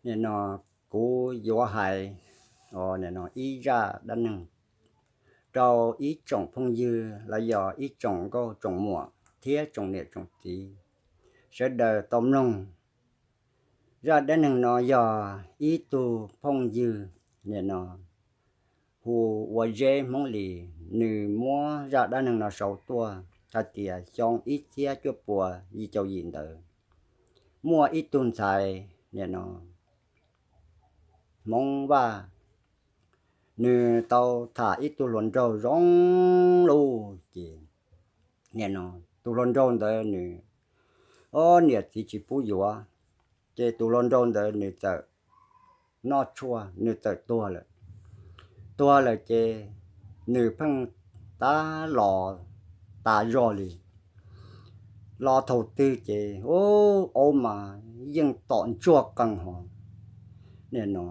Nim no kuv yuav hais ib zaj dab neeg rau ib tsoom phooj ywg los yog ib tsoom nkauj tsoom muam thiab tsoom niam tsoom txiv sawv daws tau mloog. Zaj dab neeg no yog ib tug phooj ywg nim no hu ua Zeb Hmoob Lis, nws muab zaj dab neeg no sau tuaj hais tias xyoo ib txhiab cuaj puas yim caum yim ntawd, muaj ib tug ntxhais nim no Hmoob Vaj, nws tau tham ib tug hluas nraug zoo lug ces nim no tus hluas nraug ntawd nws ob niam txiv tsis pub yuav, ces tus hluas nraug ntawd nws txawm noj tshuaj, nws txawm tuag lawm. Tuag lawm ces nws pheej tab los tas zog li. Los thaum twg ces ub, aub mas yeej tom ntsuag qees hos, nim no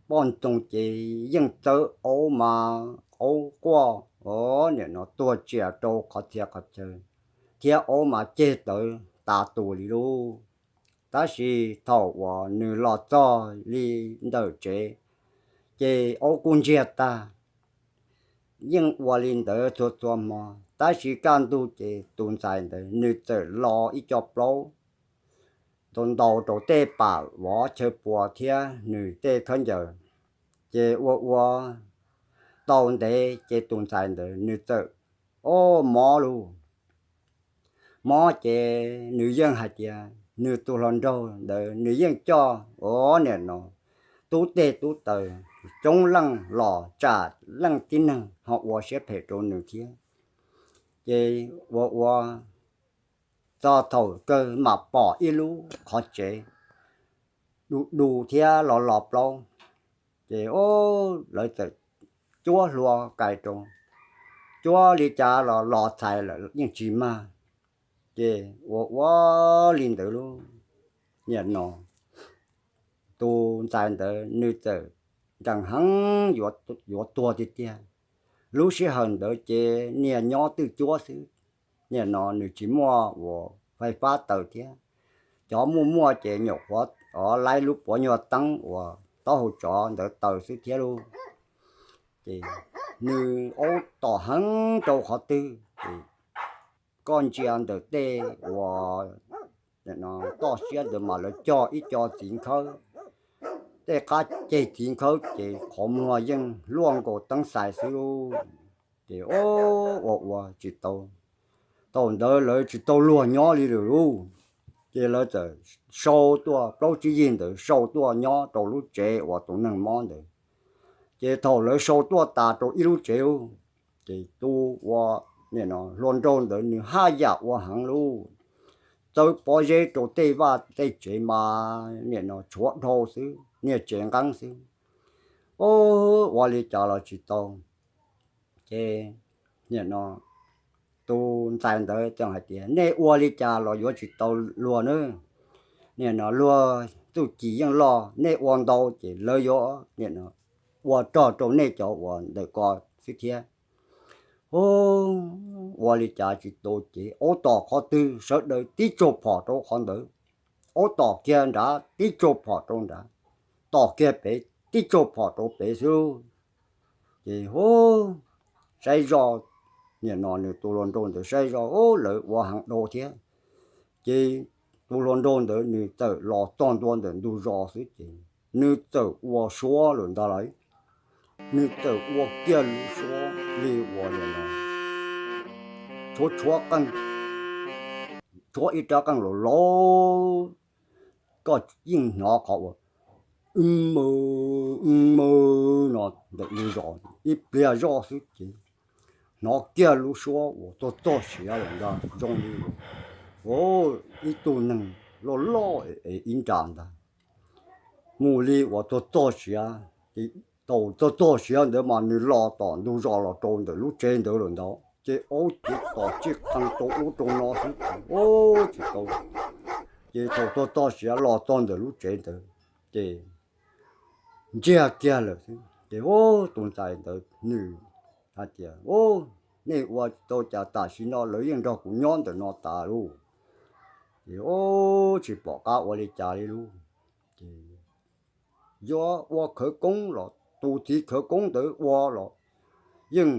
poj ntxoog ces yeej txawv, aub mas aub quaj os, nim no tuag tsias rau qhov txhia qhov chaw, thiab aub mas ceg tawv tas tus li lauj. Tab sis thaum uas nws los txog li ntawm tsev, ces aub kuj ntsiag tag. Yeej ua li ntawd txhua txhua hmo, tab sis kaj ntug ces tus ntxhais ntawd nws txawm lo ib co plaub ntaus ntaus rau tej pam vov chaw pua thiab nws tej khaub ncaws. Ces ua ua tau ntev ces tus ntxhais ntawd nws txawm ob mob lauj. Mob ces nws yeej hais tias nws tus hluas nraug ntawd nws yeej coj os, nim no tub teg tub taws coob leej los tsam leej tib neeg ho ua siab phem rau nws thiab. Ces ua ua txog thaum kawg mam pom ib lub qhov tsev du du thiab los los plaub. Ces lawv txawm cuab hlua kais rau, cuab li cas los los txhais lawm yeej tsis mag. Ces ua ua li ntawd lauj, nim no tus ntxhais ntawd nws txawm nrees heev yuav tuag tiag tiag. Lub sij hawm ntawd ces niag nyob twj cuab xwb, nim no nws tsis muaj uas fais fab taws thiab. Cov muaj muaj ces nyuam qhuav laib lub puav nyuag teeb uas taub hau tsov ntawd taws xwb thiab lauj. Ces nws aub tom heev rau qhov twg ces koj ntsia ntawm tej uas toj siab ntawd mas lawv cog ib co txiv nkhawb. Tej qab ceg txiv nkhawb ces qhov muag yeej luaj nkaus teeb xais xwb lauj. Ces ua ua tsis tau, thaum ntawd lawv tsis tau luag nyob li lawm lauj. Ces lawv txawm sau tuaj, plaub tsib yig ntawd sau tuaj nyob rau lub tsev uas tus neeg mob ntawd. Ces thaum lawv sau tuaj tas rau ib lub tsev lauj, ces tus uas nim no hluas nraug ntawd nws haj yam ua heev lauj. Txawb pob zeb rau tej vaj tej tsev mas nim no tshuav dhau xwb, niag tsev nqeeb xwb. Ua li cas los tsis tau. Ces nim no tus ntxhais ntawd txawm hais tias nej ua li cas los yuav tsis tau luag na. Nim no luag txuj ci yeej loj, nej ua ntau ces lawv yuav nim no ua rog rau nej cov uas ntawm ko xwb thiab. Ua li cas tsis tau ces aub tom qhov twg sawv daws tib tsaug phom rau qhov ntawd, aub tom kiag nrad tib tsaug phom rau nrad, tom kiag pem tib tsaug phom rau pem xwb. Ces hu, saib zoj, nim no nws tus hluas nraug ntawd saib zoj, lawv ua heev dhau thiab. Ces tus hluas nraug ntawd nws txawm los txog ntua ntawm ntug zos xwb ces nws txawm ua suab lawm ntag lauj. Nws txawm ua kiag lub suab li uas nim no tshuav tshuav qeej, tshuav ib rab qeej laus laus, koj yeej hnov qhov ua mw mw no ntawm ntug zos ib pliag zoj xwb ces hnov kiag lub suab uas txog txog siav lawm ntag, zoo li ib tug neeg loj loj es ib nra ntag, mus li uas txog txog siav. Ces thaum txog txog siav ntawd mas nws los tom ntug zos los rau ntawm lub tsev ntawd lawm ntag, ces aub ces tom tsij qees rau ub rau no xwb, tsis tau. Ces thaum txog txog siav los txog ntawm lub tsev ntawd ces ntsiag kiag lawm xwb. Ces tus ntxhais ntawd nws hais tias, nej ua tau cas tam sim no lawv yeej nrog kuv nyob ntawm no tas lauj. Ces tsis pom qab ua li cas li lauj. Yuav ua khawv koob los tus txiv khawv koob ntawd ua los yeej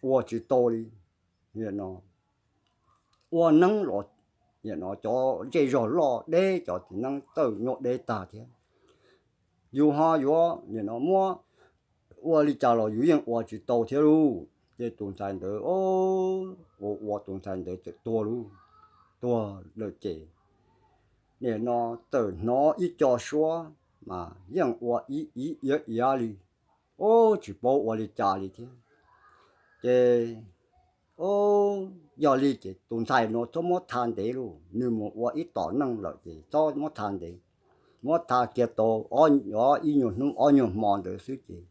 ua tsis tau li. Ua neeb los cov zej zog loj deb, cov txiv neeb txawj nyuaj deb tag thiab. Yus ho yuav muab ua li cas los yus yeej ua tsis tau thiab lauj. Ces tus ntxhais ntawd, ua ua tus ntxhais ntawd txawm tuag lauj. Tuag lawm ces nim no txawm hnov ib co suab mas yeej ua ib ib iav iav li, ub tsis paub ua li cas li thiab. Ces yog li ces tus ntxhais no txhob muab tha ntev lauj, nws mus ua ib tom neej lawm ces txhob muab tha ntev. Muab tha kiag tau ib nyuag hnub ob nyuag hmo ntawd xwb ces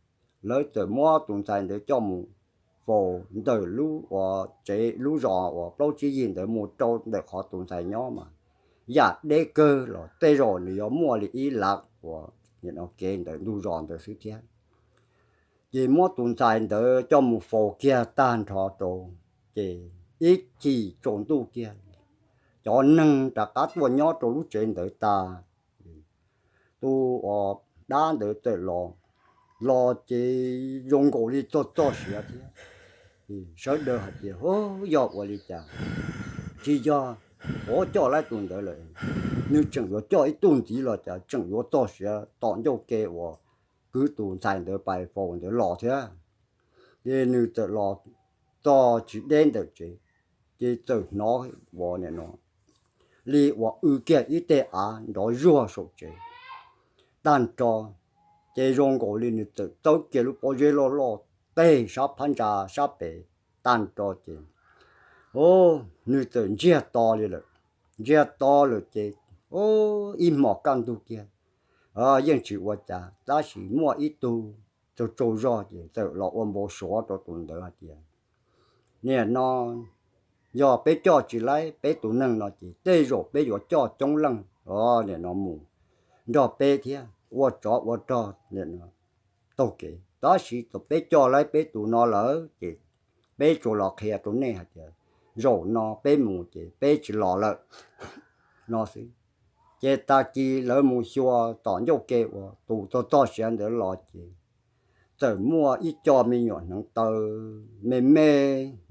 lawv txawm muab tus ntxhais ntawd coj mus faus ntawm lub uas tsev lub zos uas plaub tsib yig ntawd mus rau ntawm qhov tus ntxhais nyob mas yam deb kawg los tej zaum nws yuav muaj li ib lab uas kev ntawm ntug zos ntawd xwb thiab. Ces muab tus ntxhais ntawd coj mus faus kiag tag nrho rau, ces ib chim tsaus ntuj kiag, cov neeg rov qab tuaj nyob rau lub tsev ntawd tas. Tus uas dab ntawd txawm los, los ces zoo nkaus li txog txoj sia thiab. Sawv daws hais tias, Hu, yog ua li cas? Tsis yog, ua coj laib tus ntawd lawm, nws tseem yuav coj ib tug ntxiv los cas tseem yuav txog sia tom ncauj ke uas kwv tus ntxhais ntawd pais faus ntawd los thiab. Ces nws txawm los txog tsis deb ntawm tsev, ces txawm hnov ua li uas w kiag ib teg av nrov zuag saum tsev tag nrho. Ces zoo nkaus li nws txawm txawb kiag lub pob zeb loj loj teg sab phab ntsa sab pem tag nrho ces nws txawm ntsiag to li lawm. Ntsiag to lawm ces ib hmos kaj ntug kiag yeej tsis ua cas, tab sis muaj ib tug tsaug tsaug zog ces txawm los ua npau suav rau tus ntawd hais tias, Nim no yog peb coj tsis laib peb tus neeg no ces tej zaum peb yuav coj coob leej nim no mus nrog peb thiab ua tsov ua rog taug kev. Tab sis thaum peb coj laib peb tus no lawm ces peb tsuas los qhia rau nej hais tias zaum no peb mus ces peb tsis los lawm no xwb. Ces tag kis lawv mus xyuas tom ncauj ke uas tus txog txoj sia ntawd los ces txawm muaj ib co me nyuam hneev taw me me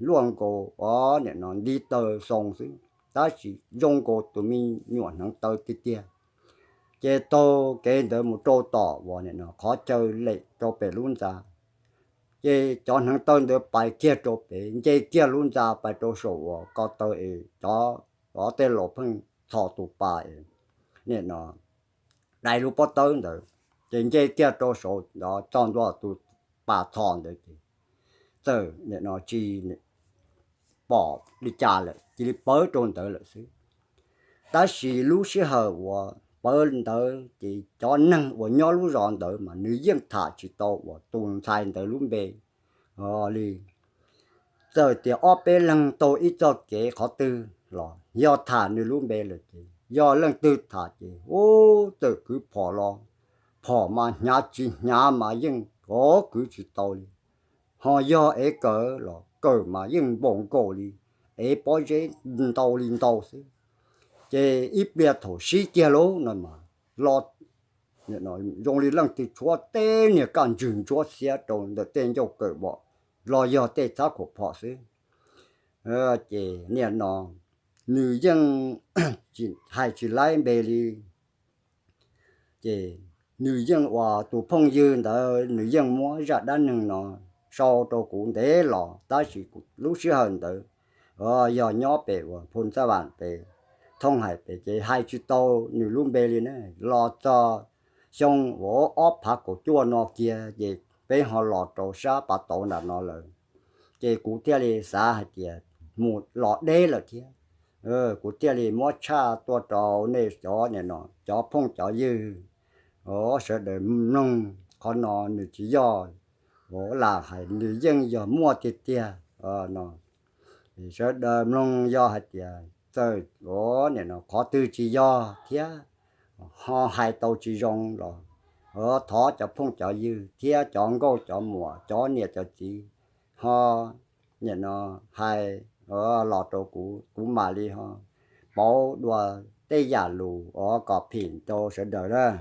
luaj nkaus os nim no ntiv taw xoo xwb, tab sis zoo nkaus tus me nyuam hneev taw tiag tiag. Ces taug kev ntawd mus rau tom uas nim no qhov chaw lem rau pem lub ntxa, ces cov hneev taw ntawd pais kiag rau pem nce kiag lub ntxa pais rau saum uas ko taw es cov tej laus pheej txhos tus pas es nim no dai lub pob tawb ntawd, ces nce kiag rau saud txog ntua tus pas txhos ntawd ces txawm nim no tsis pom li cas lawm, cia li pawv rau ntawd lawm xwb. Tab sis lub sij hawm uas pawv ntawd ces cov neeg uas nyob lub zos ntawd mas nws yeej tham tsis tau uas tus ntxhais ntawd lub npe li. Txawm tias ob peb leeg taug ib txoj kev qhov twg los yog tham nws lub npe lawm ces yog leej twg tham ces ub txawm kwv phom los phom mas hnyav tsis hnyav mas yeej kov kwv tsis tau li. Ho yog ev kawm los kawm mas yeej npaum nkaus li ev pob zeb ntau li ntau xwb. Ces ib pliag thaum sib kiag lub no mas los zoo li leej twg tshuab tej niag kaj ntswg ntsuab xiab rau ntawm tej ncauj kawm vom los yog tej txhab khuam phom xwb. Ces nim no nws yeej hais tsis laib npe li. Ces nws yeej ua tus phooj ywg ntawd nws yeej muab zaj dab neeg no sau rau kuv ntev los tab sis lub sij hawm ntawd yog nyob pem uas Phu Xab Vam pem, Thooj Hais pem ces hais tsis tau nws lub npe li ne. Los txog xyoo uas ob phav kaum cuaj no kiag ces peb ho los rau sab Pav Tauv nram no lawm, ces kuv thiaj li xav hais tias mus los deb lawm thiab. Kuv thiaj li muab tshaj tuaj rau nej cov nim no cov phooj cov ywg sawv daws mloog qhov no nws tsis yog lam hais, nws yeej yog muaj tiag tiag no. Sawv daws mloog yog hais tias txawm nim no qhov twg tsis yog thiab ho hais tau tsis zoo los thov cov phooj cov ywg thiab cov nkauj cov muam cov niam cov txiv ho nim no hais los rau kuv, kuv mam li ho pauv dua tej yam lus uas kom phim rau sawv daws lawm.